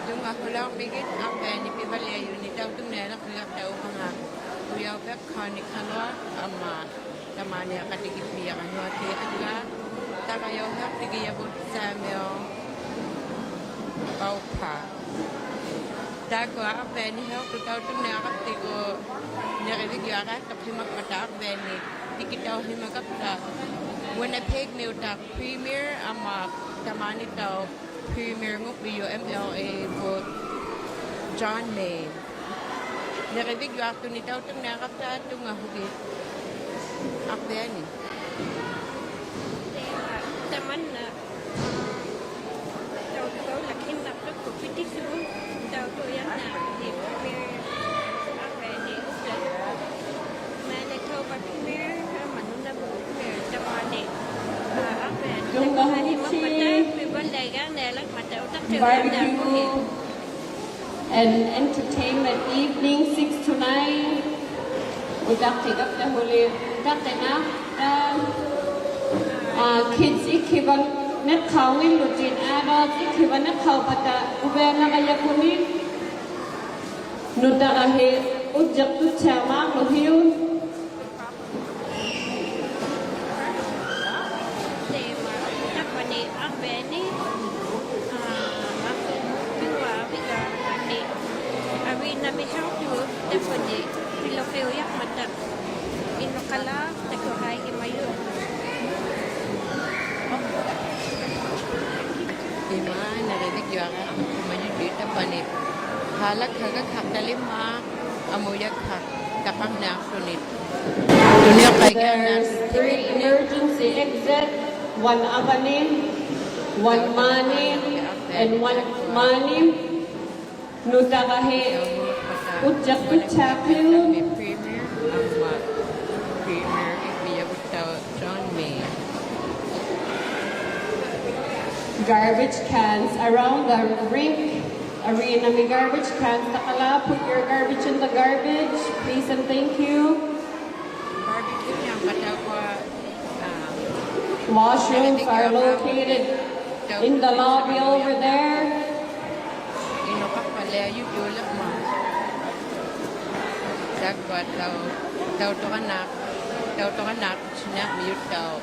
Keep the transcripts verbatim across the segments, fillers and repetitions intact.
Tunngahulaurmigit arvaani pivaliajunit tautungnailaqqigaqtauq uvanga Ujaupik Connie Kalua amma tamaani aqatigippiaq Nuakiaqqa, tarajauhiaqtigijavut Samuel Paupa. Taakkua arvaani hiuqtut tautungnaiqaqtigu nirivigiuaraqtaqhimaqmata arvaani tikitauhimaqaqta Winnipeg-miutaq Premier amma tamaanitauq Premier-ngukmiyuq M L A-vut John May. Nirivigiuaqtunit tautungnaiqaqta tunngahugit arvaani. Tamanna, aa, tautugaulakhimaqtukkut pitisugut tautuujannaqtut Premier arvaani. Manitoba Premier, aa, Manitoba Premier, tamaani, aa, arvaani. Tunngahugit. Barbecue and entertainment evening, six to nine. Utaqqigaptahuli, utaqqinaqta, aa, kids ikhiva niqhaungillutit, adults ikhiva niqhaupata uvianaqajakunik. Nutarahi ujjiqtutsaumaaqluhiut. Taima, tapani arvaani, aa, arvaani, piluavigaani, aviinami hautu, tapani, piluqiujaqmata, inuqalaa, takuhaigimajuq. Ima, nirivigiuaraqtumajujuq tapani, halakhagakaqtalimma, amujakkaq. Taqarniaqtunit. There's three emergency exit, one avani, one maani, and one maani. Nutarahi ujjiqtutsauqhiuk. Garbage cans around the rink. Arenami garbage cans taqalaa, put your garbage in the garbage, please and thank you. Washrooms are located in the lobby over there. ᑕᐅᑐᕋᓐᓈᖅᑐᓯᓂᐊᕐᒥᔪᑦ ᑕᐅ.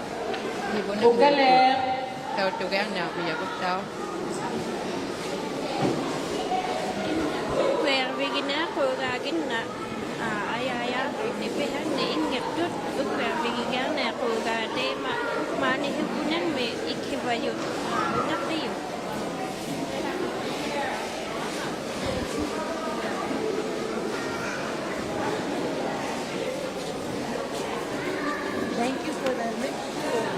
ᓂᐳᓇᒧᑦ. ᐅᑲᓕ. ᑕᐅᑐᒐᕐᓂᐊᕐᒥᔭᕈᑦᑕᐅᖅ. ᐅᒃᐱᐊᕐᕕᒋᓂᐊᖅᑰᒑᒃᑭᓐᓇ, ᐋ, ᐊᔭᕆᐊᕐᕕᒃ ᓂᐱᕼᐊᕐᓂ ᐃᙱᖅᑐᑦ, ᐅᒃᐱᐊᕐᕕᒋᓂᐊᖅᑰᒑᒃᑭᓐᓇ ᑕᐃᒪ ᒫᓂ ᕼᐃᑉᐳᓇᕐᒥᒃ ᐃᒃᓯᕙᔪᖅ, ᐋ, ᐅᓇᕿᔪᖅ. Thank you for that mixture.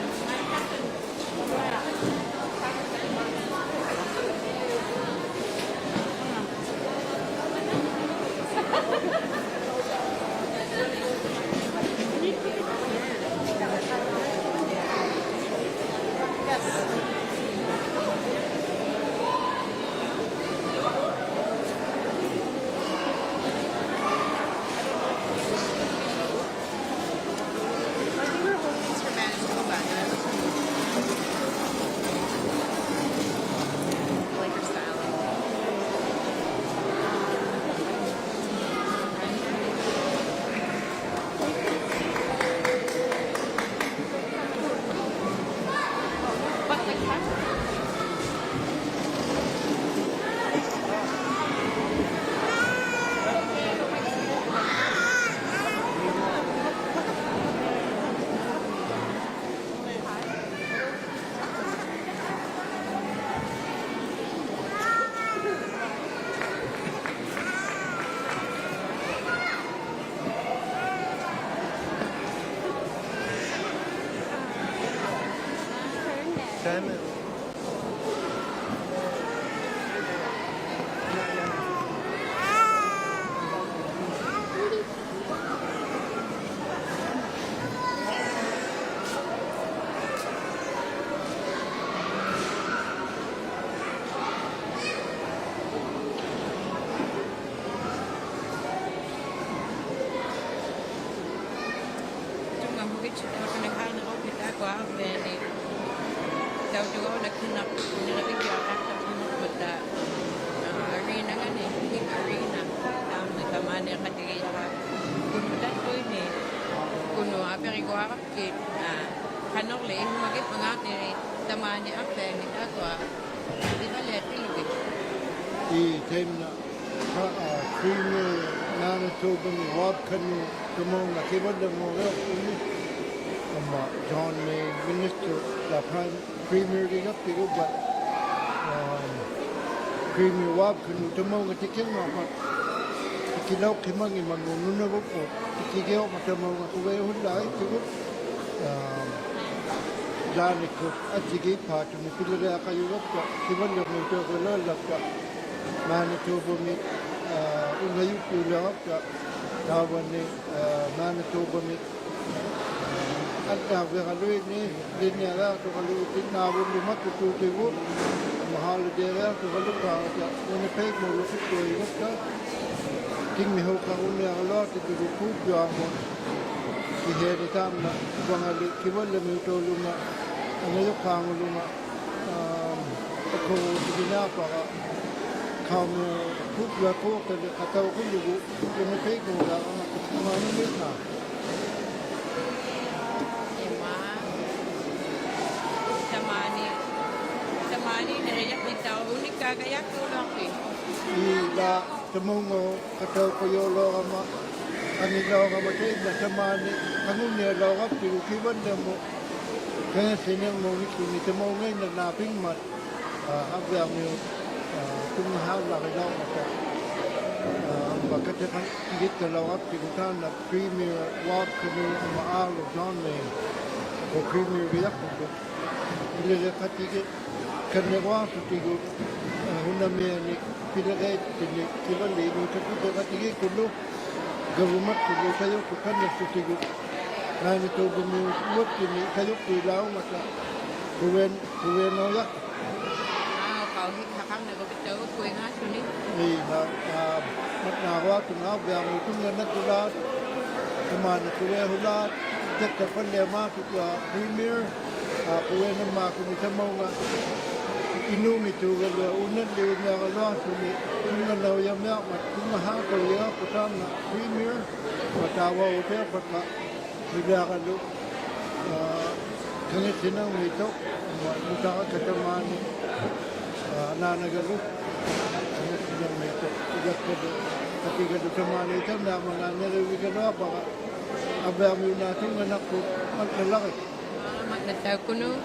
ᑐᙵᕼᐅᒃ ᐃᑦᓯᑦᑕᐅᖅ ᓱᓇᖃᓐᓂᕈᒃᑭᑦ ᐊᒃᑯᐊ ᐊᕐᕕᐊᓂ. ᑕᐅᑐᒍᓐᓇᖅᑭᓇᖅ ᓂᕆᕕᒋᐊᖃᖅᑕᕐᒪᖕᒪᑕ, ᐋ, ᐊᕐᕌᓇᖓᓂ, ᑭᖕ ᐊᕐᕌᓇ, ᑕᒪᓐᓇ ᑕᒫᓂ ᖃᑎᒋᔭᕋ. ᑯᓄᖅ ᑕᒃᑯᐃᓂ, ᑯᓄᖅ ᐊᐱᕆᒍᐊᕋᑉᑭᑦ, ᐋ, ᖃᓄᕐᓕ ᐃᕼᐃᒪᒋᑉᐸᖓᕐᓂᕐᖅ ᑕᒫᓂ ᐊᕐᕕᐊᓂ ᐊᒃᑯᐊ ᑎᕙᓪᓕᐊᖅᑎᓪᓗᒋᑦ. ᐄ, ᑕᐃᒪᓐᓇ ᖃ-, ᐋ, Premier Manitoba-ᒥ Wab Kinew ᑕᒪᐅᖓ ᑎᕙᓪᓕᕐᒨᕆᐊᖅᑐᓂ. ᐊᒻᒪ John May Minister, ᑕ Prime, Premier-ᕆᒐᑉᑎᒍ, but, ᐋ, Premier Wab Kinew ᑕᒪᐅᖓ ᑎᑭᕐᖓᒪ, ᑎᑭᓚᐅᖅᓯᒪᙱᒻᒪᖔᖅ ᓄᓇᕗᒃ, ᑎᑭᒋᐊᕐᒪᑦ ᑕᒪᐅᖓ ᖁᕕᐊᓱᓪᓚᐃᑦᑐᒍ, ᐋ, ᓛᓂᒃᑯᑦ ᐊᔾᔨᒌᑉᐸᑦ ᑐᓂ ᐱᓕᕆᐊᖃᔪᒐᑉᑕ, ᑎᕙᓪᓕᕐᒨᑕᐅᖁᓚᐅᓪᓚᑉᑕ, Manitoba-ᒥ, ᐋ, ᐅᖓᔪᒃᑑᓕᕋᑉᑕ, ᑖᕙᓂ, ᐋ, Manitoba-ᒥ, ᐋ, ᐊᓐᓈᕐᕕᖃᓗᐃᓐᓂ, ᓕᓐᓂᐊᕆᐊᖅᑐᖃᓗᐃᑦ ᑎᓐᓇ ᐊᕗᓪᓗ ᒪᑐᑐᑎᒍ, ᐊᒻᒪ holiday-ᕆᐊᖅᑐᖃᓗᒃᑳᕋᑦᑕ, ᐅᓇ ᐸᐃᒻᒧᓪᓗ ᕿᑐᐊᔪᒐᑉᑕ, ᑎᖕᒥᓲᖃᕈᓐᓃᕋᓗᐊᖅᑎᑐᒍ ᑰᒃᔪᐊᕐᒧᑦ, ᑭᓯᐊᓂ ᑖᒻᓇ, ᐅᕙᖓᓕ ᑎᕙᓪᓕᕐᒨᑕᐅᓗᖓ, ᐊᖓᔪᖅᑳᖑᓗᖓ, ᐋᒻ, ᐊᑯᕈᑎᒋᓂᐊᖅᐸᕋ, ᖃᐅᒥᐅ, ᑰᒃᔪᐊᖅ ᑰᒃᖅᑕᓕ ᖃᑕᐅᖁᓗᒍ, ᐅᓇ ᐸᐃᒍᓚᕋᒪ, ᒪᓐᓇ ᒪᐃᓐᓇ. ᐃᒪ. ᑕᒫᓂ, ᑕᒫᓂ ᓂᕆᔭᖅᑎᑕᐅ, ᐅᓂᒃᑳᒐᔭᖅᑑᓗᐊᖅᐱᑦ. ᐃᓛ, ᑕᒪᐅᖓ ᖃᑕᐅᖁᔭᐅᓚᐅᕋᒪ, ᐊᓂᓚᐅᕋᒪ ᑕᐃᓐᓇ ᑕᒫᓂ, ᖃᓄᖕᓂᐊᓚᐅᕋᑉᑎᒍ ᑭᕙᓪᓕᕐᒧᑦ, ᑲᖓᓴᓂᕐᒧᑦ ᓂᒃᑯᓂ ᑕᒪᐅᖓᐃᓐᓇᕐᓈᐱᖕᒪᑦ, ᐋ, ᐊᕐᕕᐊᕐᒥᐅᑦ, ᐋ, ᑐᙵᓵᓪᓚᕆᓚᐅᕐᒪᑕ, ᐋ, ᐊᒻᒪ ᑲᑎᖃᖅ ᑎᑭᑦᑕᓚᐅᕋᑉᑎᒍ ᑖᓐᓇ Premier Wab Kinew ᐊᒻᒪ ᐋᕐᓗ John May, ᐅᑯᐊ Premier-ᕆᔭᖅᐳᖅ. ᐱᓕᕆᖃᑎᒋ, ᑲᓐᓂᕈᐊᖅᓱᑎᒍ, ᐋ, ᓱᓇᒥᐊᓂᒃ ᐱᓕᕆᑦᑎᓂᒃ ᑭᕙᓪᓕ ᐃᓅᑦ ᑕᑯᕕᖃᑎᒌᒃᑯᓪᓗ, ᒐᕗᒪᒃᑯᓪᓗ ᑕᔪᒃᑯᑦ ᑲᓐᓂᖅᓱᑎᒍ, ᒫᓂᑑᕕᒻᒥᐅᑦ ᐅᐊᑦᑎᓂᒃ ᑕᔪᒃᑐᐃᓚᐅᕐᒪᑕ, ᑯᕕᐊᓐ-, ᑯᕕᐊᓇᐅᔭᖅ. ᐋ, ᖃᐅᔨᒃᓴᖃᕐᓂᕈᕕᑦᑕᐅᖅ ᐅᒃᑯᐃᖓᓱᓂ. ᐄ, ᓈ, ᐋ, ᒪᑦᓈᕈᐊᖅᑐᖓ ᐊᕐᕕᐊᕐᒧᑦ ᑐᙵᓇᑦᑐᓛᑦ, ᑕᒫᓂ ᖁᕕᐊᓱᓛᑦ, ᑕᒃᑲ ᐸᓪᓕᐊᒫᖅᑐᖓ Premier, ᐋ, ᖁᕕᐊᓇᒻᒫᖁᓂ ᑕᒪᐅᖓ, ᐃᓅᖏᑦᑑᒐᓗᐊᖅ ᐅᓇᓕᐅᓂᐊᕋᓗᐊᖅᓱᓂ, ᑐᙵᓇᐅᔭᒥᐊᕐᒪᑦ, ᑐᙵᓵᖅᑕᐅᔭᖅᐳᑦ ᑖᒻᓇ Premier, ᐅᑯᐊ ᑕᕝᕙᐅᕗᑦ ᐱᐊᖅᐸᒃᑲ, ᕕᓕᐊᕋᓗ, ᐋ, ᑲᖏᑦᓯᓇᕐᒦᑦᑐᖅ, ᒧᑕᕋᒃᑲ ᑕᒫᓂ, ᐋ, ᐊᓈᓇᒐᓗ, ᑲᖏᑦᓯᓇᕐᒦᑦᑐᖅ, ᐃᒐᒃᑲᓗ, ᑲᑎᒐᓗ ᑕᒫᓂ, ᑕᒪᒃ ᓇᒻᓇ ᓂᕆᕕᒐᓗᐊᖅᐸᕋ, ᐊᕕᐊᕐᒥᐅᓈᑐᖓᓇᖅᐳᖅ, ᒪᑦᓚᕆᒃ. ᒪᑦᓇᑦᑕᐅᒃᑯᓄᒃ.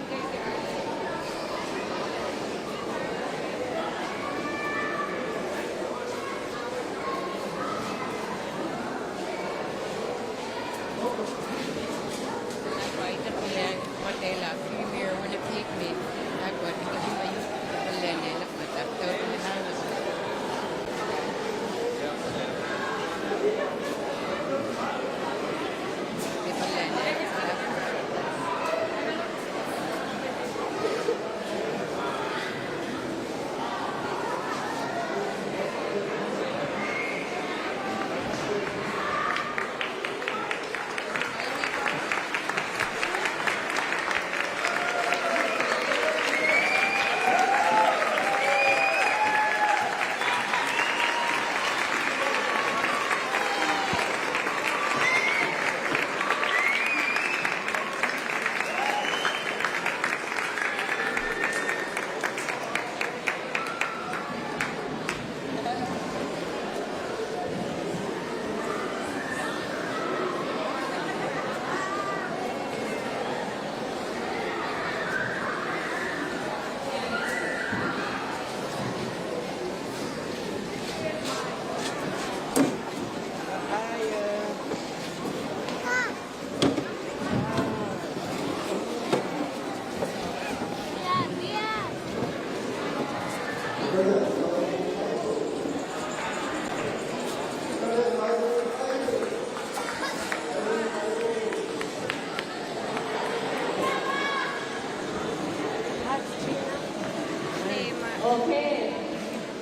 Okay.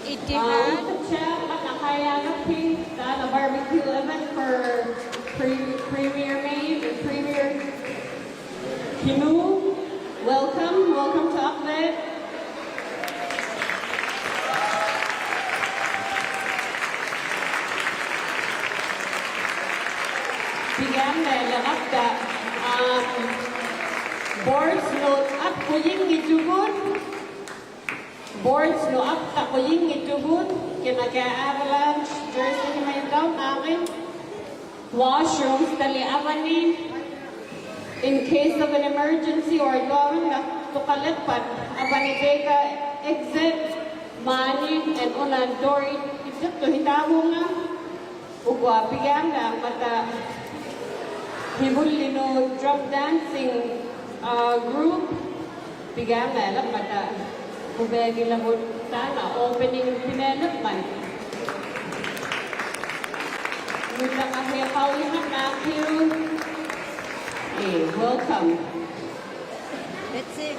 Itihad. Uh, we can check on the Hayaga Pink, uh, the barbecue event for pre- Premier May, the Premier Kinu. Welcome, welcome to Akved. Pigiammali ᖃᑉᑕ, um, boards-ᓄᑦ ᐊᑉᑯᔨᙱᑦᑐᒍᑦ. Boards-ᓄᑦ ᐊᑉᑕᑯᔨᙱᑦᑐᒍᑦ, ᑭᓇᑭᐊᖅ Avalanche jersey-ᒪᐃᑦᑐᖅ ᒫᕆᒃ. Washrooms-ᑕᓕ ᐊᕙᓂ. In case of an emergency or ᑐᐊᕙᓐᓇᑐᖃᓕᖅᐸᑦ, ᐊᕙᓂ ᑕᐃᑲ exit ᒫᓂ, and ᐅᓇ door-ᐃᑦ ᐃᑦᑐᖅᑐᖅ ᕼᐃᑖᕗᖓ. ᐅᑯᐊ ᐱᒋᐊᕐᒪᑕ ᓯᕗᓪᓕᓄᑦ drum dancing, uh, group, ᐱᒋᐊᕐᒪᑕ ᐅᕕᐊᒋᓚᒍ ᑖᓐᓇ opening ᐱᓐᓇᓕᕐᒪᑦ. ᓄᑕᖅ ᐊᕼᐃ ᖃᐅᔨᖃᒻᒪᒃᑭᐅᒃ. ᐄ, welcome. That's it.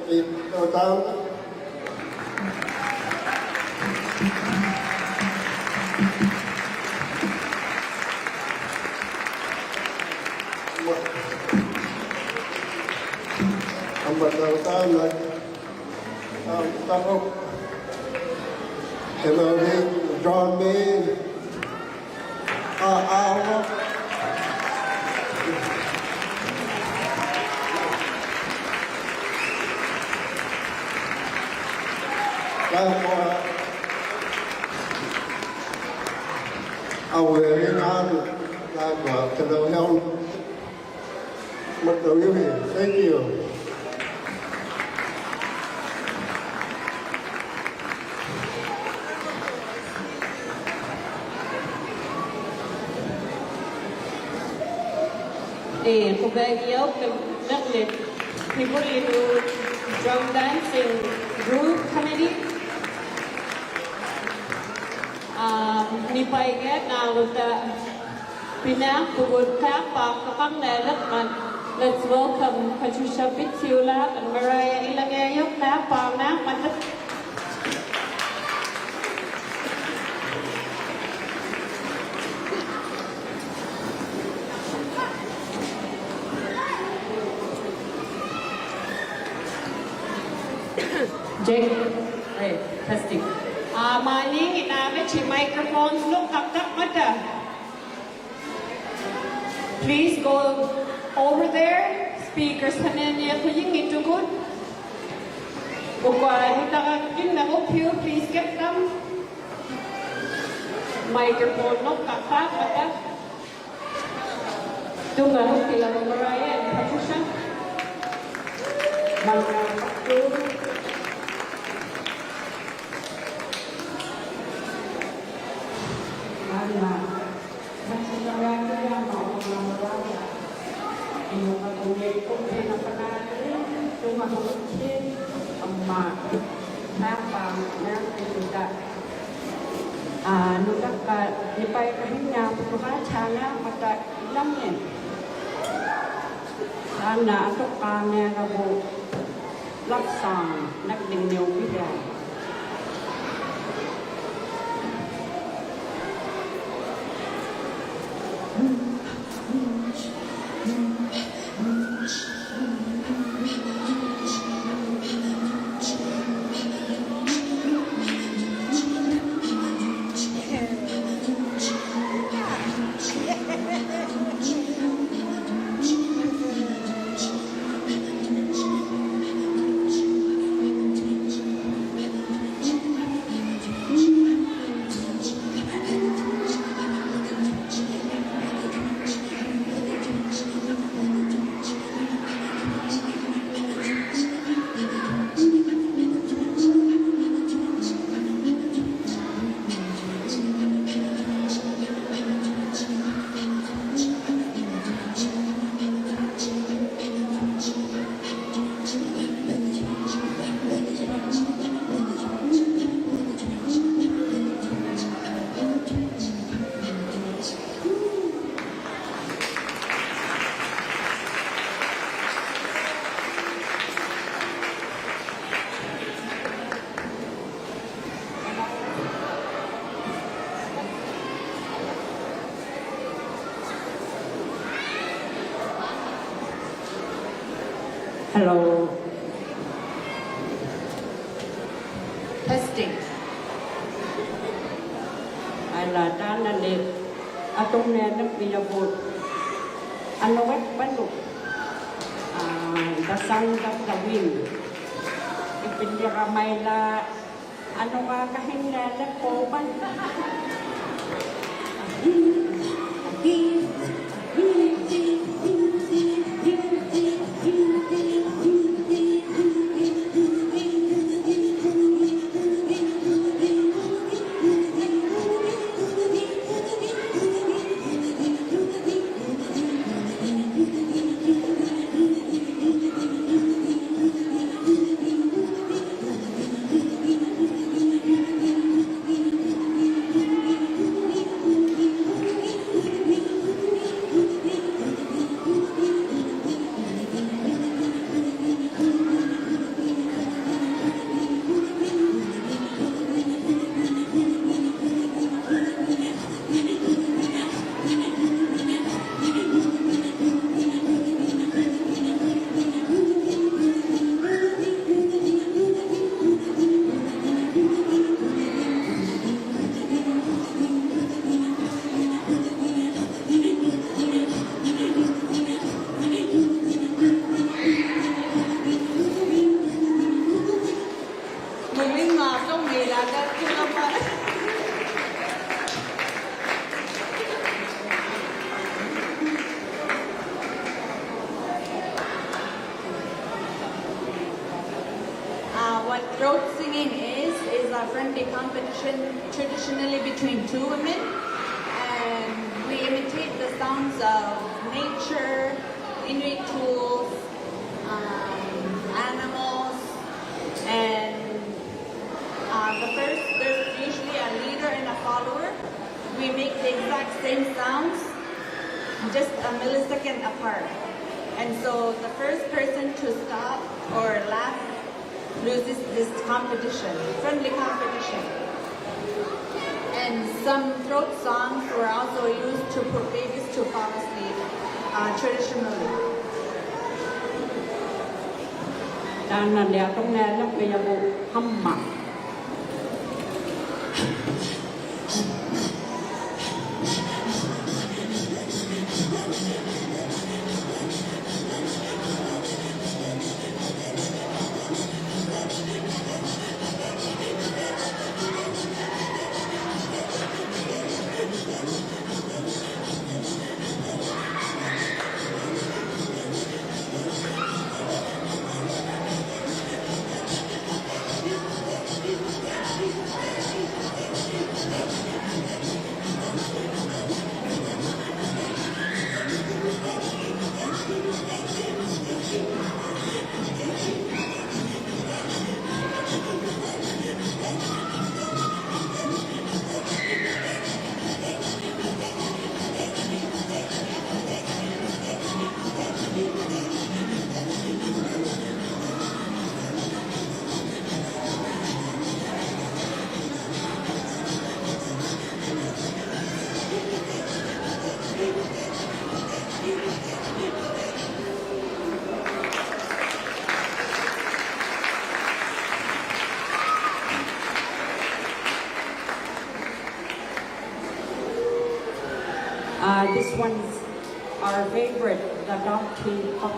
ᐃᓪᓗᑕᐅᓇᖅ. ᐊᒻᒪᑦᑕᐅᖅ ᑖᓐᓇ, ᐋ, ᑕᒧ, ᕼᐃᓗᓕ, John May, ᐋ, ᐋ, ᑖᒃᑯᐊ ᐊᐅᓪᓕᐊᓕᖔᓐ, ᑖᒃᑯᐊ ᖃᓄᕐᓕᐊᓗᒃ. ᒪᑦᑕᐅᔪᖅ, thank you. ᐄ, ᖁᕕᐊᓇᖅ ᒪᓕ, ᑎᒍᓪᓕ, drum dancing group committee. ᐋ, ᓂᐸᐃᒐᓐᓇᕈᑕ ᐱᓇ ᐳᒍᑦ ᖃᖅᐸᖅ ᖃᖅᐸᖅ ᓈᓚᒃᒪᑦ. Let's welcome Patricia Pitsiula and Mariah Ilangeajuk ᖃᖅᐸᖅ ᓈᓚᒃᒪᑦ. Check. Hey, testing. ᐋ, ᒫᓂ ᐃᓐᓇᒥ ᒥᑦᑎ microphones ᓄᖅᑲᖅᑕᖅ ᒪᑕ. Please go over there. Speakers ᓴᓇᓂ ᖁᔭᙱᑦᑐᒍᑦ. ᐅᑯᐊ ᐃᑕᕋᒃᑭᓐᓇᒍ ᐱᐅ, please get them. Microphone ᓄᖅᑲᖅᑕᖅ ᒪᑕ. ᑐᙵᓄᒃ ᑎᓪᓗ Mariah and Patricia. ᒪᓐᓇ ᒪᒃᑐ. ᒪᓐᓇ. ᐋ, ᓄᑕᒃᑲ ᓂᐸᐃᑲᕕᙵ ᐳᒃᑯᕋᒃᓴᖓ ᒪᑕ ᐃᓚᖕᓂ. ᑖᓐᓇ ᐊᑐᖅᑳᕐᓂᐊᖅᑲᒃᑯ love song ᓇᒃᑭᓐᓂᐅᕕᓪᓕᐊᖅ. Hello. Testing. Ailaa, taanna atunnainnaq pijavut. Anugapalu. Ah, The Sound of the Wind. Ipinniramaila anugakahinnainnaq kuuman. Uh, what throat singing is, is a friendly competition traditionally between two women, and we imitate the sounds of nature, Inuit tools, um, animals, and uh, the first, there's usually a leader and a follower. We make the exact same sounds, just a millisecond apart. And so the first person to stop or laugh loses this competition, friendly competition. And some throat songs were also used to put babies to fall asleep, uh, traditionally. Taanna atunnainnaq pijavut Hamma. Uh, this one's our favorite, the Donkey Kong.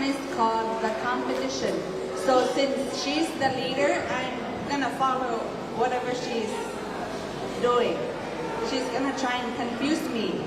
is called the competition. So since she's the leader, I'm gonna follow whatever she's doing. She's gonna try and confuse me.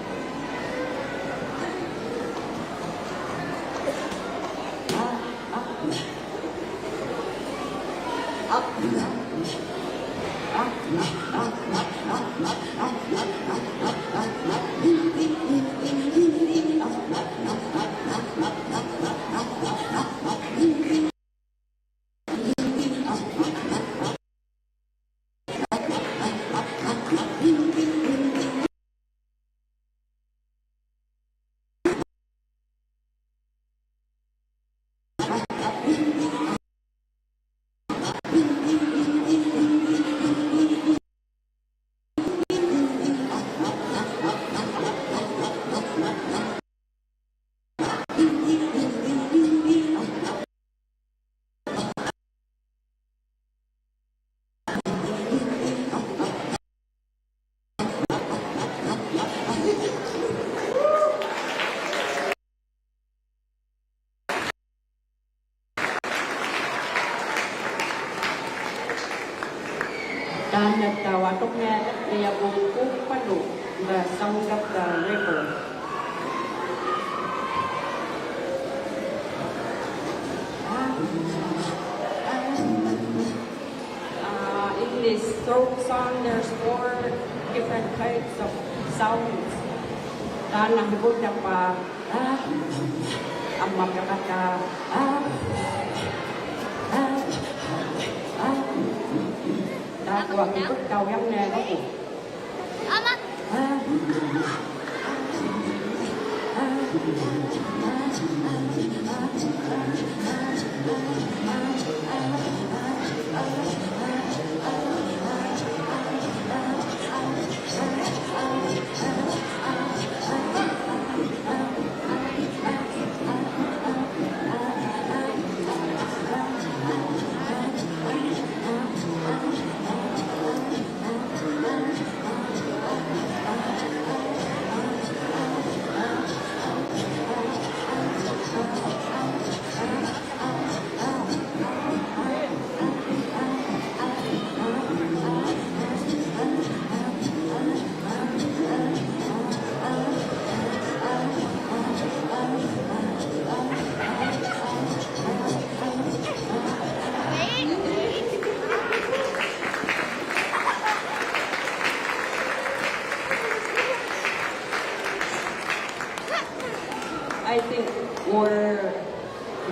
Taanna tauva atuqniaqtaqniavut Kuuppalu, the sound of the river. Uh, in this throat song, there's four different types of sounds. Taanna hivudjapa, ah, amma piqata, ah, ah, ah. Taapkua hivudjaujarniaqaku. I think we're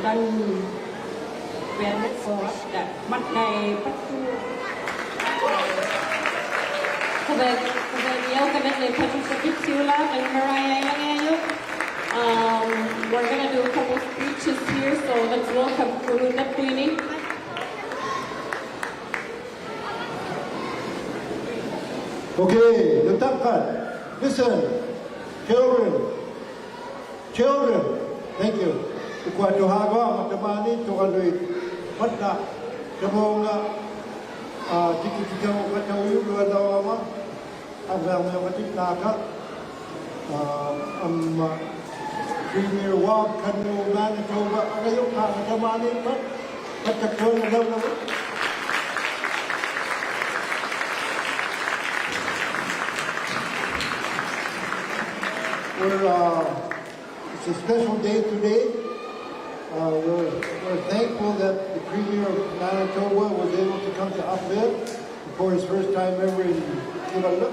done with it for us. That Monday, but to Kavek, kavek, yau kavek le patu sa picture la, and Mariah Ilangayu. Um, we're gonna do a couple speeches here, so let's welcome Kulu Tapwini. Okay, the Takan. Listen, children. Children, thank you. Ukua tuhaga, matamani, tukanui, mata, tamunga, uh, tiki tiki, mata uyu, dua dua ma, ang dami, mata taka, uh, um, uh, Premier Wab, Kanu, Manitoba, ang ayun ka, matamani, mat, We're, uh, it's a special day today. Uh, we're, we're thankful that the Premier of Manitoba was able to come to Ahpvaat for his first time ever in Kivalliup.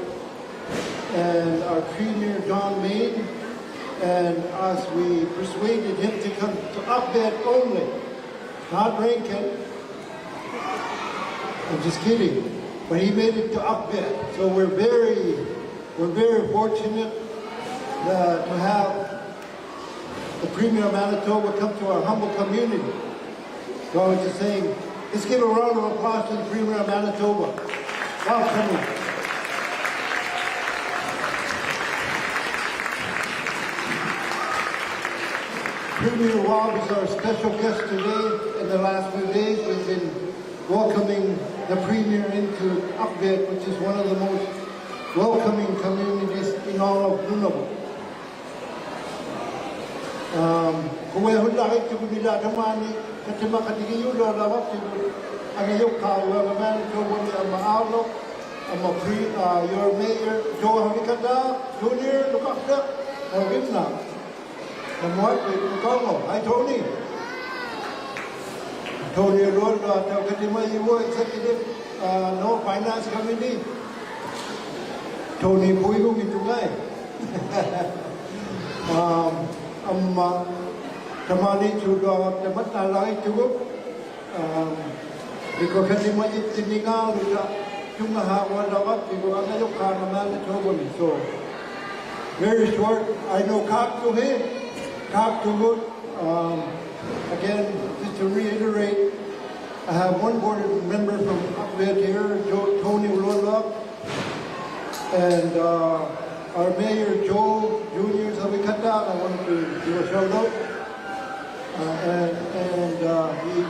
And our Premier, John Mayne, and us, we persuaded him to come to Ahpvaat only. Not Rankin. I'm just kidding. But he made it to Ahpvaat. So we're very, we're very fortunate, uh, to have the Premier of Manitoba come to our humble community. So I was just saying, let's give a round of applause to the Premier of Manitoba. Welcome. Premier Wab is our special guest today. In the last few days, we've been welcoming the Premier into Ahpvaat, which is one of the most welcoming communities in all of Nunavut. Um, ᖁᕕᐊᓱᓚᐅᕆᑦᑐᒍᑦ ᓂᓚ ᑕᒫᓂ, ᑲᑎᒪᖃᑎᒋᔪᓚᐅᕋᑦᑐᒍᑦ, ᐊᖓᔪᖅᑳᕈᐊᖓ ᒫᓂᑐᕗᒻᒥ ᐊᒻᒪ ᐋᕐᓗᒃ, ᐊᒻᒪ pre-, uh, your mayor, Joe Havikataa, Junior, ᓄᑲᖅᑕᖅ, ᐊᐅᕕᒻᓇ. ᓇᒧᐊᒃᑯᐃᑦ ᓄᑲᕐᓗᒃ, hi Tony. Tony ᓗᐊᓪᓗ, ᐊᑕᐅ ᑲᑎᒪᔨᕗᑦ executive, uh, ᓄ finance committee. Tony ᐳᐃᒍᙱᑦᑐᖓᐃ. Um, ᐊᒻᒪ, ᑕᒫᓃᑦᑐᓗᐊᖅ ᑕᒪᑦᓈᓚᐅᕆᑦᑐᒍᑦ. Um, because ᑲᑎᒪᔨᑦᑎᓐᓂᖓᓗᑕ ᑐᙵᓵᕈᐊᓚᐅᕋᑦᑎᒍ ᐊᖓᔪᖅᑳᕋᒪ ᑕᐅᕙᓂ. So, very short, I know ᖄᒃᑐᕼᐃ, ᖄᒃᑐᒍᑦ, um, again, just to reiterate, I have one board member from Akviat here, Jo-, Tony Ulolo, and, uh, our mayor, Joe Junior Savikataa, I want to give a shout out. Uh, and, and, uh, he,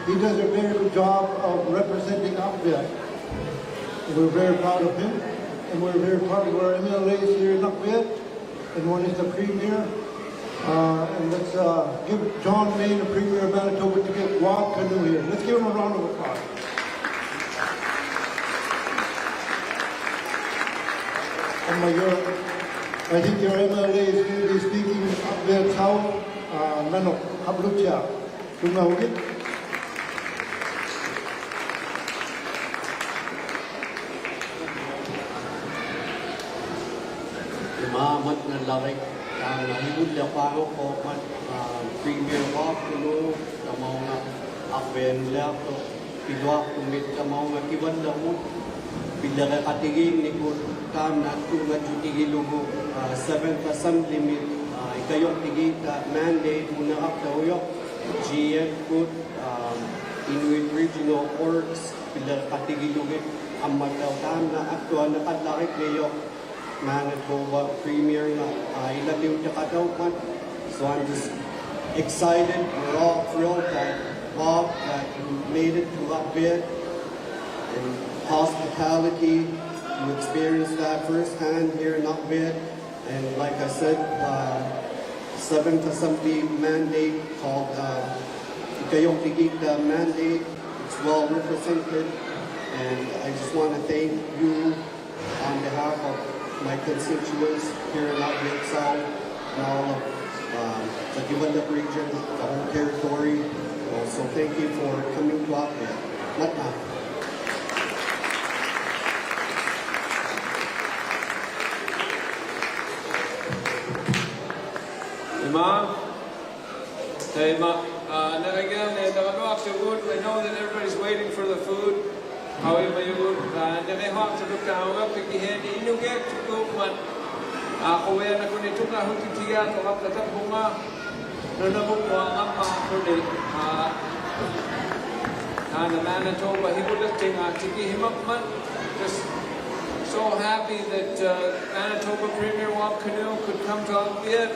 he does a very good job of representing Akviat. We're very proud of him, and we're very proud of our M L As here in Akviat, and one is the premier. Uh, and let's, uh, give John Main, the premier of Manitoba, to get Wab Kinew here. Let's give him a round of applause. Oh my God. I think your M L A is going to be speaking up there, Tau, uh, Manok Hablutia. ᑐᙵᐅᒋᑦ. ᐃᒫᒃ ᒪᑦᓇᓪᓚᕆᒃ, ᑖᓐᓇ ᕼᐃᕗᓪᓕᖅᐹᖑᖅᑰᖅ ᒪᑦ, ᐋ, Premier Wab Kinew, ᑕᒪᐅᖓ ᐊᕐᕕᐊᓂᓕᐊᖅᑐᖅ, ᐱᓗᐊᖅᑐᒥᑦ ᑕᒪᐅᖓ ᑭᕙᓪᓚᕗᑦ, ᐱᓕᕆᖃᑎᒌᓐᓂᒃᑯᑦ, ᑖᓐᓇ ᑐᙵᔾᔪᑎᒋᓗᒍ, ᐋ, Seventh Assembly-ᒥᑦ, ᐋ, ᐃᑲᔪᖅᑎᒌᑦᑕ mandate ᒧᓂᕋᖅᑕᐅᔪᖅ, G F-ᑯᑦ, ᐋ, Inuit Regional Orgs, ᐱᓕᕆᖃᑎᒋᓗᒋᑦ, ᐊᒻᒪᑦᑕᐅᖅ ᑖᓐᓇ ᐊᒃᑐᐊᓐᓂᖃᓪᓚᕆᒃᑲᔪᖅ, ᒫᓂᑐᕗᒃ Premier-ᖓ, ᐋ, ᐃᓚᑎᐅᑎᖃᑕᐅᖕᒪᑦ. So I'm just excited. We're all thrilled that Wab, that you made it to Akviat. And hospitality, you experienced that firsthand here in Akviat. And like I said, uh, Seventh Assembly mandate called, uh, ᐃᑲᔪᖅᑎᒌᑦᑕ mandate. It's well represented. And I just want to thank you on behalf of my constituents here in Akviat South and all of, um, the Kivalliq region, the whole territory. Uh, so thank you for coming to Akviat. ᒪᑦᓇ. ᐃᒫᒃ. ᑕᐃᒪ, ᐋ, ᓂᕆᒐᓐᓂᖅ ᑕᒪᓗᐊᖅᑐᒍᑦ, I know that everybody's waiting for the food. ᖃᐅᔨᒪᔪᒍᑦ, ᐋ, ᓂᕆᖃᖅᑐᒍᑦ ᑕᐅᖅ ᐱᒋᕼᐃᓂ ᐃᓄᒋᐊᖅᑐᒍᒪᑦ. ᐋ, ᖁᕕᐊᓇᖅᑯᓂ ᑐᙵᓱᑎᑦᑎᒋᐊᖅᑐᖅ ᐊᕐᕕᐊᑦ ᑕᑉᐳᖓ. ᓄᓇᕗᒃ ᒧᐊᖓᒻᒪᖅᑐᓂ, ᐋ, ᑖᓐᓇ Manitoba ᕼᐃᕗᓪᓕᖅᑎᖓ ᑎᑭᓯᒪᒻᒪᑦ. Just so happy that, uh, Manitoba Premier Wab Kinew could come to Akviat.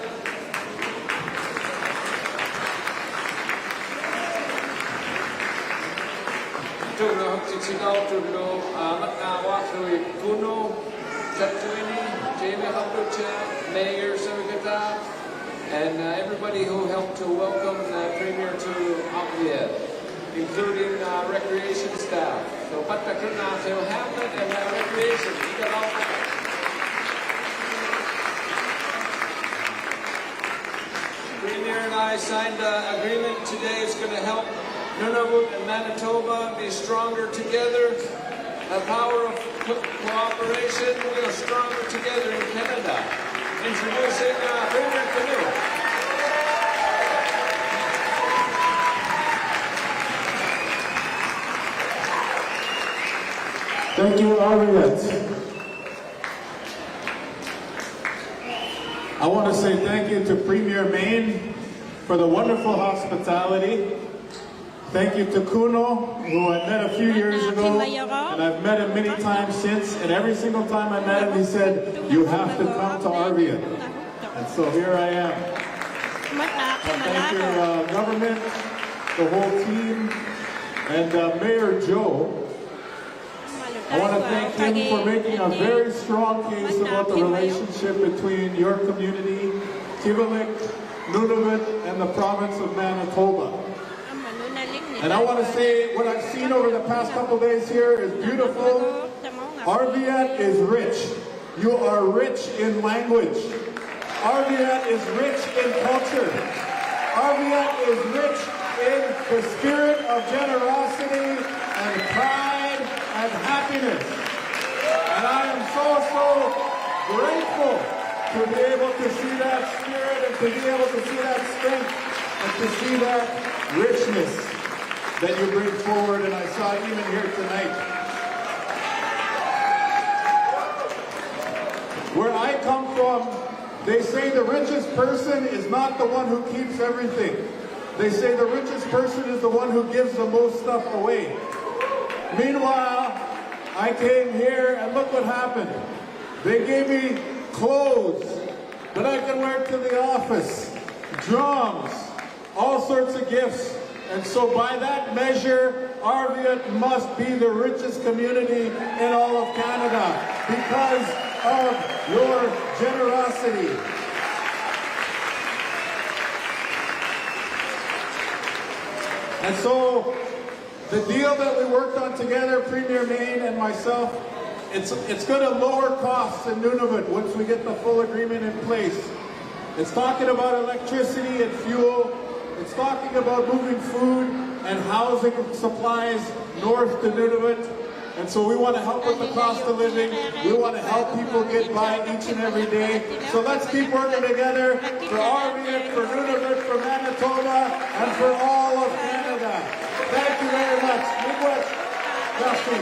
ᑐᙵᓱᑎᑦᑎᓚᐅᖅᑐᓪᓗ, ᐋ, ᒪᑦᓈᕙᓗᐃᑦ ᑯᓄ, ᑕᑐᐃᓂ, Jamie Hablutia, Mayor Savikataa, and, uh, everybody who helped to welcome the Premier to Akviat, including, uh, recreation staff. So, ᐸᑦᑕᖅ ᑭᓇ to Hamlet and, uh, recreation. Premier and I signed an agreement today. It's gonna help Nunavut and Manitoba be stronger together. The power of co-, cooperation, we are stronger together in Canada. Introducing, uh, Premier Kinew. Thank you, Arviat. I want to say thank you to Premier Main for the wonderful hospitality. Thank you to Kuno, who I met a few years ago, and I've met him many times since, and every single time I met him, he said, "You have to come to Arviat." And so here I am. And thank your, uh, government, the whole team, and, uh, Mayor Joe. I want to thank him for making a very strong case about the relationship between your community, Kivalliq, Nunavut and the province of Manitoba. And I want to say what I've seen over the past couple days here is beautiful. Arviat is rich. You are rich in language. Arviat is rich in culture. Arviat is rich in the spirit of generosity and pride and happiness. And I am so, so grateful to be able to see that spirit and to be able to see that strength and to see that richness that you bring forward. And I saw it even here tonight. Where I come from, they say the richest person is not the one who keeps everything. They say the richest person is the one who gives the most stuff away. Meanwhile, I came here and look what happened. They gave me clothes that I can wear to the office, drums, all sorts of gifts. And so by that measure, Arviat must be the richest community in all of Canada because of your generosity. And so the deal that we worked on together, Premier Mayne and myself, it's, it's going to lower costs in Nunavut once we get the full agreement in place. It's talking about electricity and fuel. It's talking about moving food and housing supplies north to Nunavut. And so we want to help with the cost of living. We want to help people get by each and every day. So let's keep working together for Arviat, for Nunavut, for Manitoba, and for all of Canada. Thank you very much. Miigwech. Merci.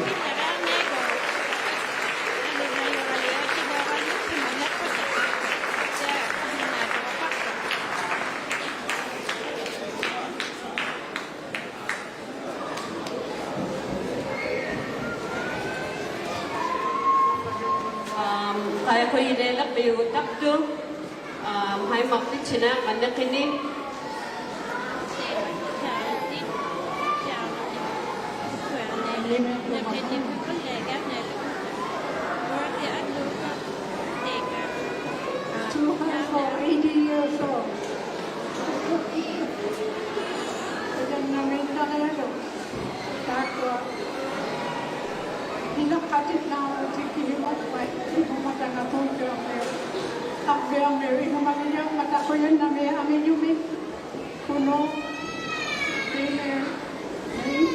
Um, qai qujileilaqpiugutaktuq, um, haimaqtitsinaq qaniqini. Two hundred eighty years old. Takuja. Takuja. Hinaqatinnaujuti kihimuqpai, ihumatanga Tunkiormiut. Taqviormiut, ihumagijaumata qujannamiik angijumik. Kunuq. Ii.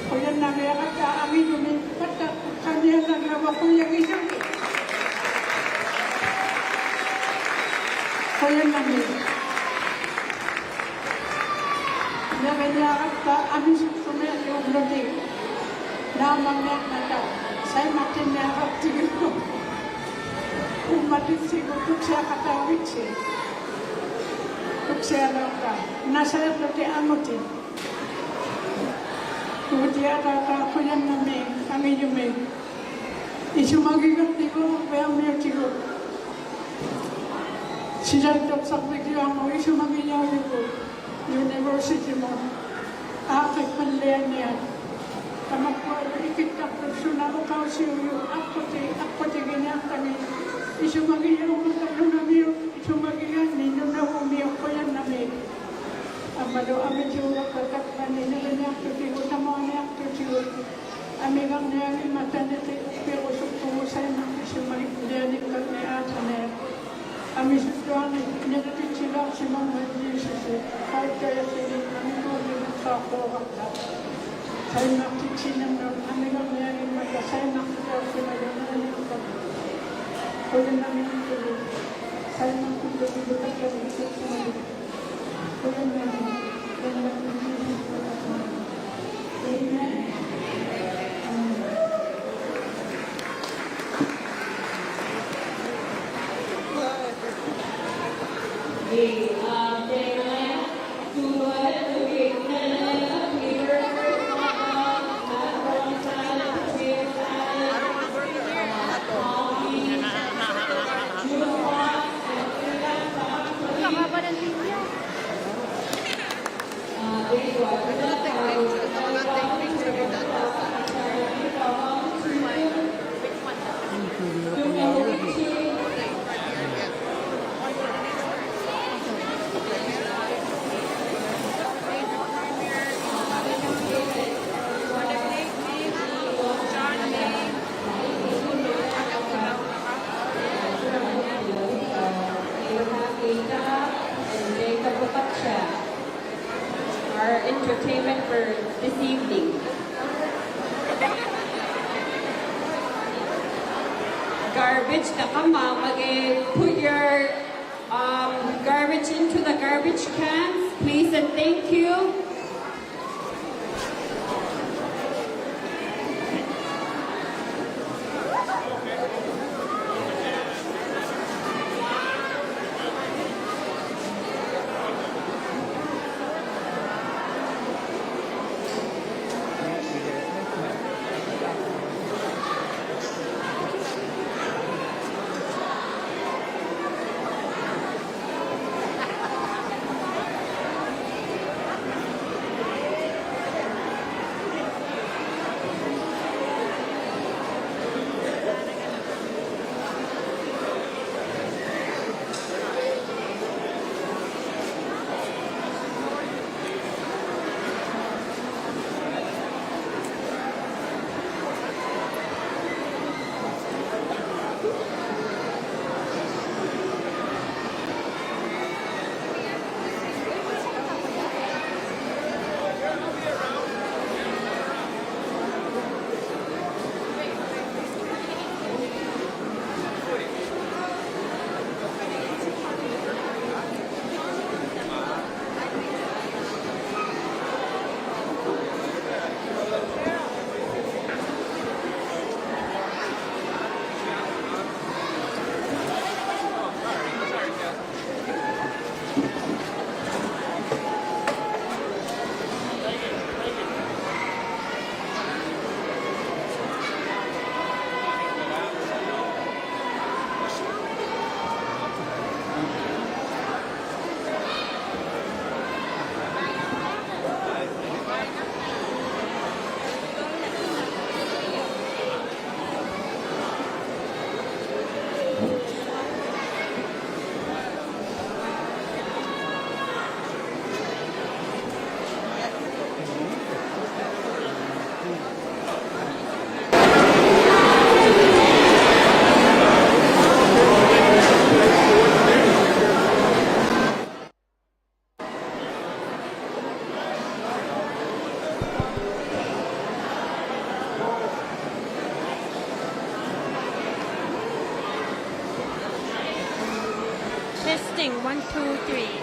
Qujannamiik angijumik. Mata, qaniananngava qujagijumik. Qujannamiik. Naviniaqatta amisuktumiaqtigut. Naamammiaqmata saimaqtinniaqaqtigut. Ummatitsigut tuksiaqatauvitsi. Tuksialauqta. Nasaiqtuti anguti. Utiatata qujannamiik angijumik. Isumagigaqtigu, viamiutigu. Sisantuqsaqvigiarmut isumagijaujugut university-mut. Aaqqikmallianiat. Tamakkualu ikittaqtut suna uqausiujut aqquti, aqqutiginiaqtangit. Isumagijaumata nunamiut, isumagijanni nunavumiut qujannamiik. Ammalu amituuraqtataqmani naviniaqtutigut, tamuaniaqtutigut. Amigaqniangimmata niti uqpirusuktugut saimaqtisumagiqnianikkatni aataniat. Amisuttuarni nilititsilauqsimangmat Jiisusi, qauttajaqtinit amituulimuqtauqquugaqta. Saimaqtitsinannut amigaqniangimmata saimaqtitauqsimajunnaaniaqtama. Qujannamiik angijumik, saimaqtitauqsimajunnaaniaqtama. evening. Garbage, taqammamagit, put your, um, garbage into the garbage cans, please and thank you. Testing, one, two, three.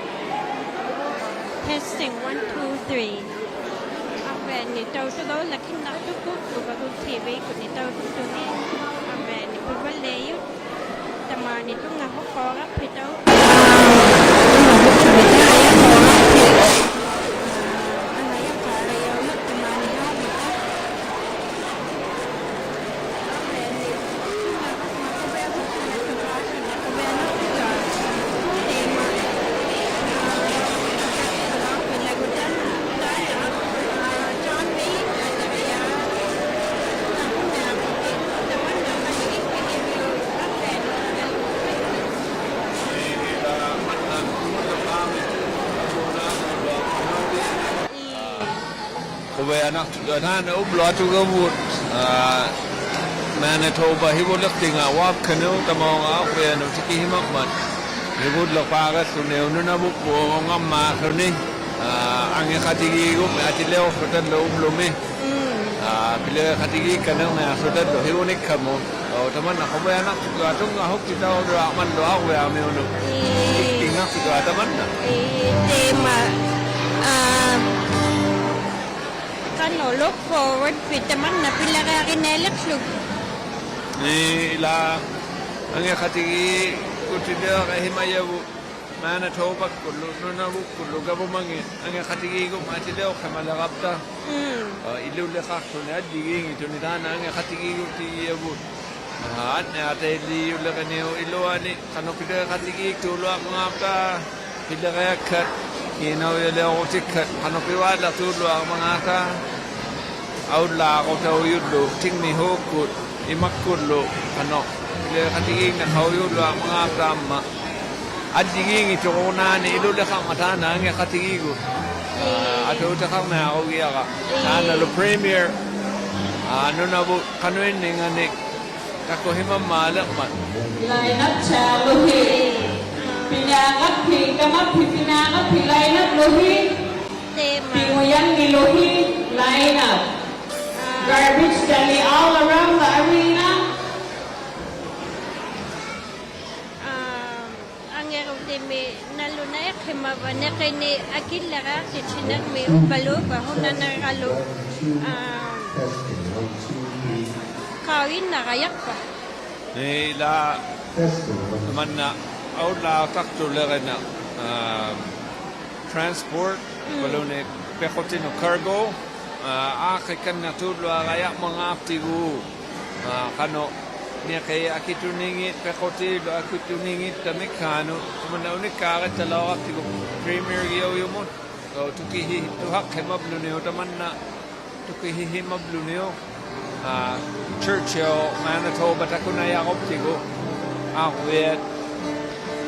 Testing, one, two, three. ᐊᕐᕕᐊᓂ ᑕᐅᑐᒍᓚᖅ ᑭᓇᖅᑐᒍ, ᐅᕙᒍᑦ ᑎ ᕕ ᑯᓂ ᑕᐅᑐᒍ. ᐊᕐᕕᐊᓂ ᐱᕙᓪᓕᐊᔪᑦ. ᑕᒫᓂ ᑐᙵᕈᖅᑰᕋᑉᓯ ᑕᐅ. ᖁᕕᐊᓇᖅᑐᖅ ᑖᓐᓇ ᐅᑉᓗ ᐊᑐᒐᕗᑦ, ᐋ, Manitoba ᓯᕗᓕᖅᑎᖓ Wapcanoe, ᑕᒪᐅᖓ ᐅᕿᐊᓄᑦ ᑎᑭᓯᒪᒻᒪᑦ. ᓯᕗᓪᓕᖅᐹᕆᓪᓗᓂ ᐅᓄᓇᕗᒃᐳᑦ ᐅᖓᒻᒫᖅᖢᓂ, ᐋ, ᐊᖏᖃᑎᒌᒍᒻᒥ ᐊᑎᓕᐅᖅᖢᑕᓪᓗ ᐅᑉᓗᒥ. ᒻᒻ. ᐋ, ᐱᓕᕆᖃᑎᒌᒃᑲᓐᓂᕐᓂᐊᖅᖢᑕᓪᓗ ᓯᕗᓂᒃᑲᒧᑦ. ᐆ, ᑕᒪᓐᓇ ᖁᕕᐊᓇᖅᑐᖅ ᑐᙵᓱᒃᑎᑕᐅᓗᐊᕐᒪᓪᓗ ᐊᕐᕕᐊᕐᒥᐅᓄᑦ. ᐄ. ᐃᒃ-, ᐃᙱᖅᑐᖅ ᑕᒪᓐᓇ. ᐄ, ᑕᐃᒪ, ᐋ, ᖃᓄᖅ look forward-ᐱᑦ ᑕᒪᓐᓇ ᐱᓕᕆᐊᕆᓂᐊᓕᖅᖢᒃ. ᐄ, ᐃᓛ ᐊᖏᖃᑎᒌᒍᑎᓕᐊᕆᓯᒪᔭᕗᑦ. ᒫᓇ ᑕᐅᐸᒃᑯᓪᓗ, ᓄᓇᕗᒃᑯᓪᓗ, ᒐᕗᒪᖏᑦ, ᐊᖏᖃᑎᒌᒍᒻᒪᑦ ᐊᑎᓕᐅᖅᓯᒪᓕᕋᑉᑕ. ᒻᒻ. ᐋ, ᐃᓗᓕᖃᖅᑐᓂ ᐊᔾᔨᒌᙱᑦᑐᓂ ᑖᓐᓇ ᐊᖏᖃᑎᒌᒍᑎᒋᔭᕗᑦ. ᐋ, ᐊᓐᓂᐊᑕᐃᓕᔪᓕᕆᓂᐅᒃ ᐃᓗᐊᓂ, ᖃᓄᖅ ᐱᓕᕆᖃᑎᒌᒃᑑᓗᐊᕐᒪᖔᑉᑕ, ᐱᓕᕆᐊᒃᓴᑦ, ᐄᓇᐅᔭᓕᐅᕈᑎᒃᓴᑦ, ᖃᓄᖅ ᐱᕚᓪᓕᖅᑑᓗᐊᕐᒪᖔᑕ, ᐊᐅᓪᓛᕈᑕᐅᔪᓪᓗ, ᑎᖕᒥᓲᒃᑯᑦ, ᐃᒪᒃᑯᓪᓗ, ᖃᓄᖅ, ᐱᓕᕆᖃᑎᒌᙱᖃᐅᔫᓗᐊᕐᒪᖔᑉᑕ ᐊᒻᒪ. ᐊᔾᔨᒌᙱᑦᑐᕈᓐᓇᓂ ᐃᓗᓕᖃᕐᒪᑦ ᑖᓐᓇ ᐊᖏᖃᑎᒌᒍᑦ. ᐋ, ᐊᑑᑎᖃᕐᓂᐊᕈᒋᐊᕋ. ᑖᓐᓇᓗ premier, ᐋ, ᓄᓇᕗᑦ ᖃᓄᐃᓐᓂᖓᓂᒃ ᑕᑯᓯᒪᒻᒫᓕᕐᒪᑦ. Line up ᓵᕐᓗᓯ. ᐱᓈᕋᑉᓯ, ᑲᒪᑉᓯ ᐱᓈᕋᑉᓯ line up-ᓗᓯ. ᑕᐃᒪ. ᐱᖑᔭᙱᓗᓯ. Clean up. Garbage dali all around the arena. Um, angirutimi nalunaiqhimava niqini akillaraqtitinirmi upalupa hunanaralu, um, qauyinarayaqpa. Ni la manna aulaqtaqtulirina, um, transport, mm, baluni piqutinut cargo, aa, aaqqikannaqtuuluarayaqmangaaqtigu, aa, qanuq niqi akituningit, piqutillu akituningit tamikkaanut, tamanna unikkaaritalauqaqtigu Premier-giujumut, so tukihihituhaqqimavluniuq tamanna, tukihihimavluniuq, aa, Churchill, Manitoba takunayaquptigu, arviat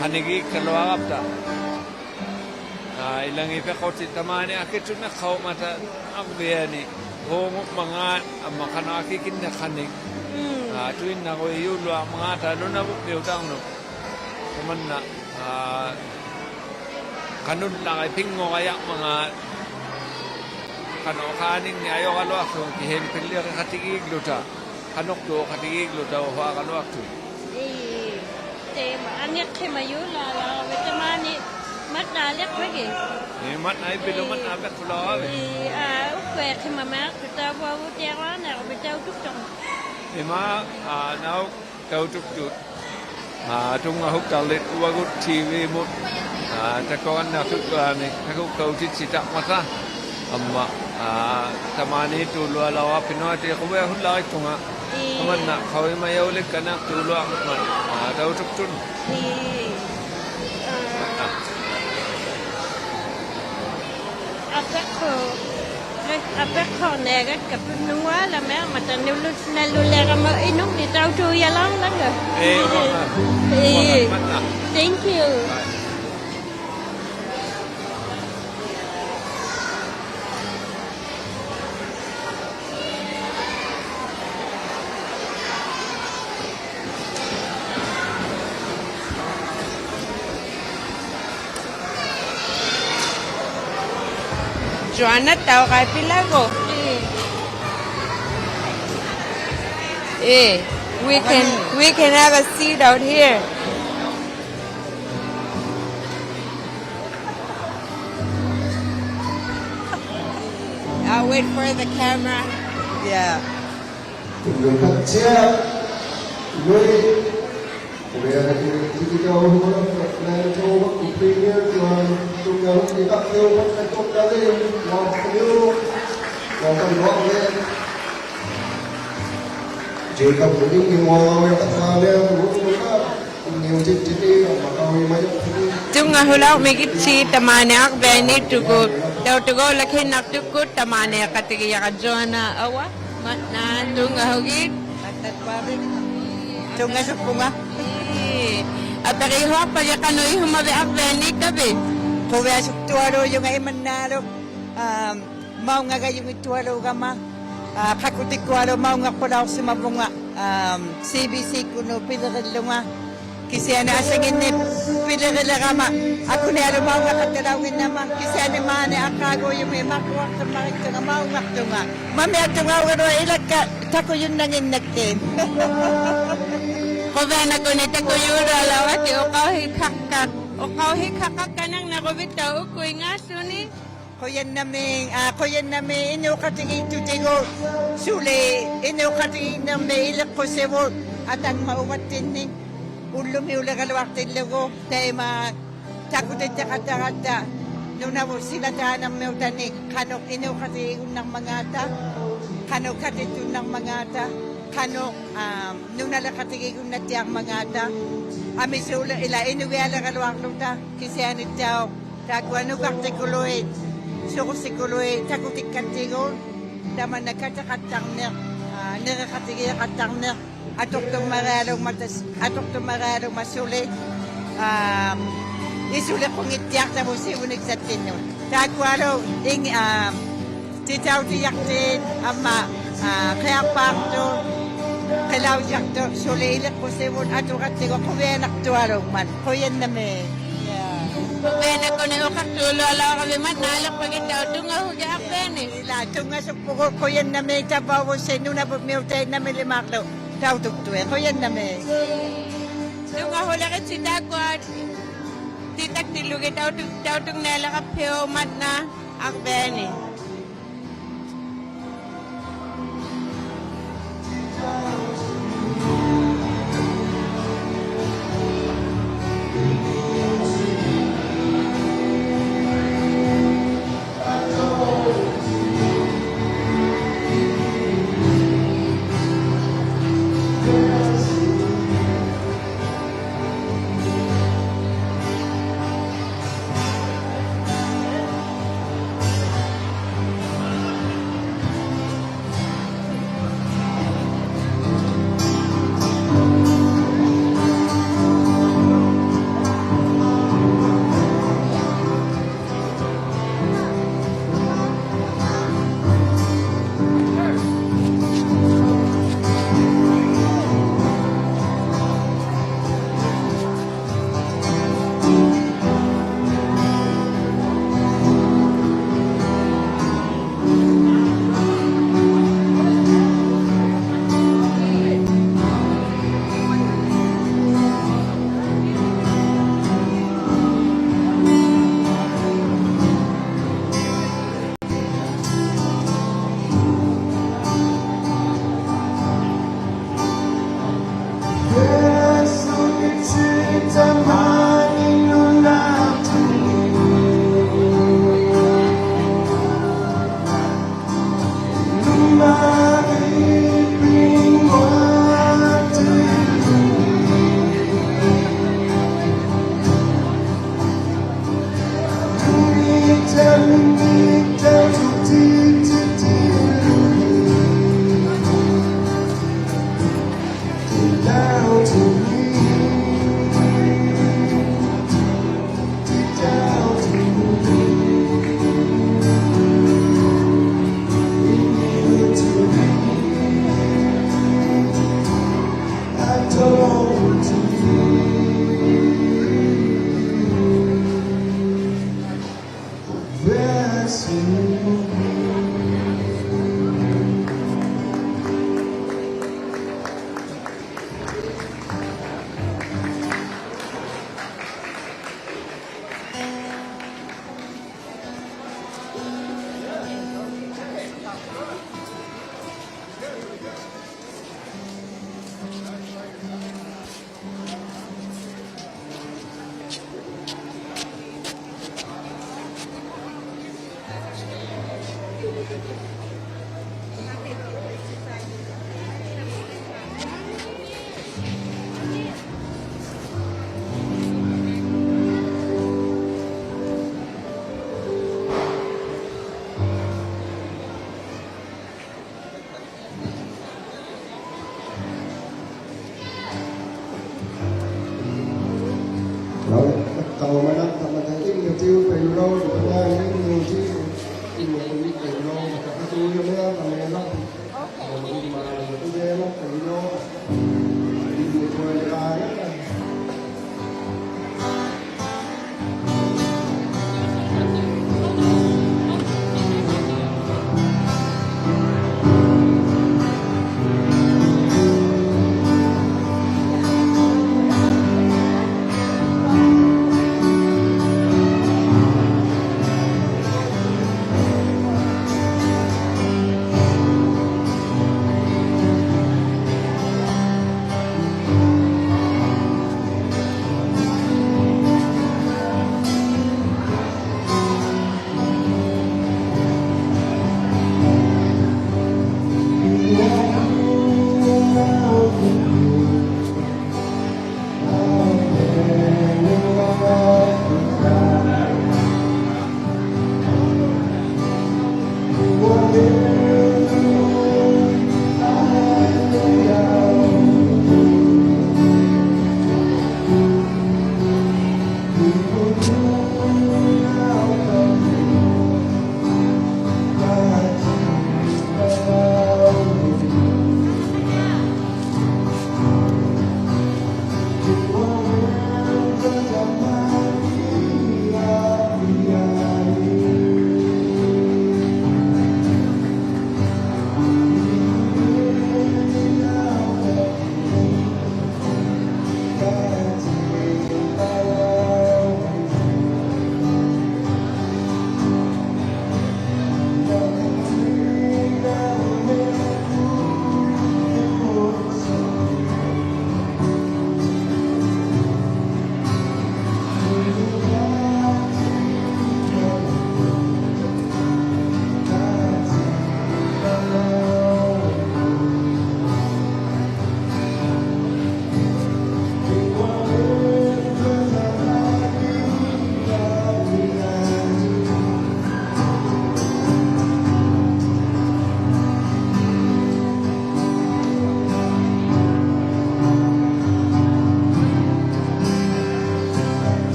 qanigiikkaluarapta. Aa, ilangit piqutit tamaani akituniqhaumata arviani, huungupmangaat amma qanuq akikinniqhanik. Mm. Aa, tuinnarujuluaqmangaata Nunavummiutarnut. Tamanna, aa, qanullari pinngurayaqmangaat. Qanuq qaaningni ajugaluaqtunga kihini pilliriqatigiigluta. Qanuqtuuqatigiigluta uhuagaluaqtut. Ii, taima, angiqhimajulaalaurvit tamaani matnaaliqpagit. Ii, matnaipilu, ii, matnaipiqhulaurvit. Ii, aa, ukkuiqhimamiaqtut tauvuagutiaruarniqpit tautuktuq. Ima, aa, nauk tautuktut. Aa, tunngahuktallit uvagut T V-mut, aa, takuranniaqtuttuanik, takukautitsitaqmata, amma, aa, tamaaniittuulualauraqpit nuatiquviahullaritunga. Ii. Tamanna qaujimajaulikkaniaqtuuluarmat, aa, tautuktun. Ii. Aa. Apiqhu-, apiqhurniagakkaput nungualamiarmata nulu-, nalulirama inungni tautuujalaurlanga. Ii, uanga. Ii. Uanga, matna. Thank you. Bye. Joanna, tauqai pilagu? Eh, we can, we can have a seat out here. I'll wait for the camera. Yeah. Tunngahulauqmigitsi tamaani arvianiittugut, tautugaulakinnaqtukkut tamaani qatigiyaqa Joanna Awa. Matna, tunngahugit. Tunngasupunga. Ii. Apirihuaqpagi qanuq ihumavit arvianiittavit? Quviasuktualuujunga imannaaluk. Am, maungagajunngittualuugama. Aa, qakutikkualuuk maungaqpulauqsimavunga. Am, C B C-kkunnut pilirillunga. Kisiani asanginni pilirilirama, akunialuup maungaqattalaunnginnama, kisiani maani aqaaguujumi marruaqtummarittunga maungaqtunga. Mamiaqtunga augaluaq ilakka takujunnannginnakkit. Quvianakuni takujuulualauraqti uqauhikhaqtaq, uqauhikhaqakkanirniruvit taukuingaasuni. Qujannamiik, aa, qujannamiik inuuqatigiittutigu suli inuuqatigiinnirmi iliqqusivut atangmat uvattinnik ullumiuligaluaqtillugu taima takutittaqattaratta Nunavut silataanirmiutanik qanuq inuuqatigiigunnarmangaata, qanuq katittunnarmangaata, qanuq, aa, nunaliqatigiigunnattiarmangaata, amisuuli ilaa inugialigaluaqłuta kisianittauq. Taakkua nukaqtikuluit, surusikuluit takutikkattigu, tamanna katiqattarniq, aa, niriqatigiiqattarniq, atuqtummarialuungmata, atuqtummarialuungmat suli, aa, isuliqunngittiaqtavut sivuniksattinnut. Taakkualu ing-, aa, titautijaqtit amma, aa, qiaqpaaqtuq, qilaujaqtuq, suli iliqqusivut atuqattigu quvianaqtualuungmat. Qujannamiik. Yeah. ᖁᕕᐊᓇᖅᑯᓂ ᐅᖃᖅᑑᓗᐊᓚᐅᕋᕕᑦ ᒪᑦᓇ ᐊᓕᖅᐸᒋᑦᑕᐅᖅ ᑐᙵᓱᒋᐊᕐᕕᐊᓂ. ᐃᓛ ᑐᙵᓱᒃᐳᒍᑦ ᖁᔭᓐᓇᒦᒃ ᑕᕝᕙᐅᕗᓯ ᓄᓇᕗᒻᒥᐅᑕᐃᓐᓇᒥᓕᒫᕐᓗ ᑕᐅᑐᒃᑐᐃᑦ ᖁᔭᓐᓇᒦᒃ. ᑐᙵᓱᓕᕆᑦᓯ ᑖᒃᑯᐊ ᑎᑕᒃᑎᓪᓗᒋᑦ ᑕᐅᑐᒃ-, ᑕᐅᑐᖕᓇᐃᓕᕋᑉᓯᐅᒃ ᒪᑦᓇ ᐊᕐᕕᐊᓂ.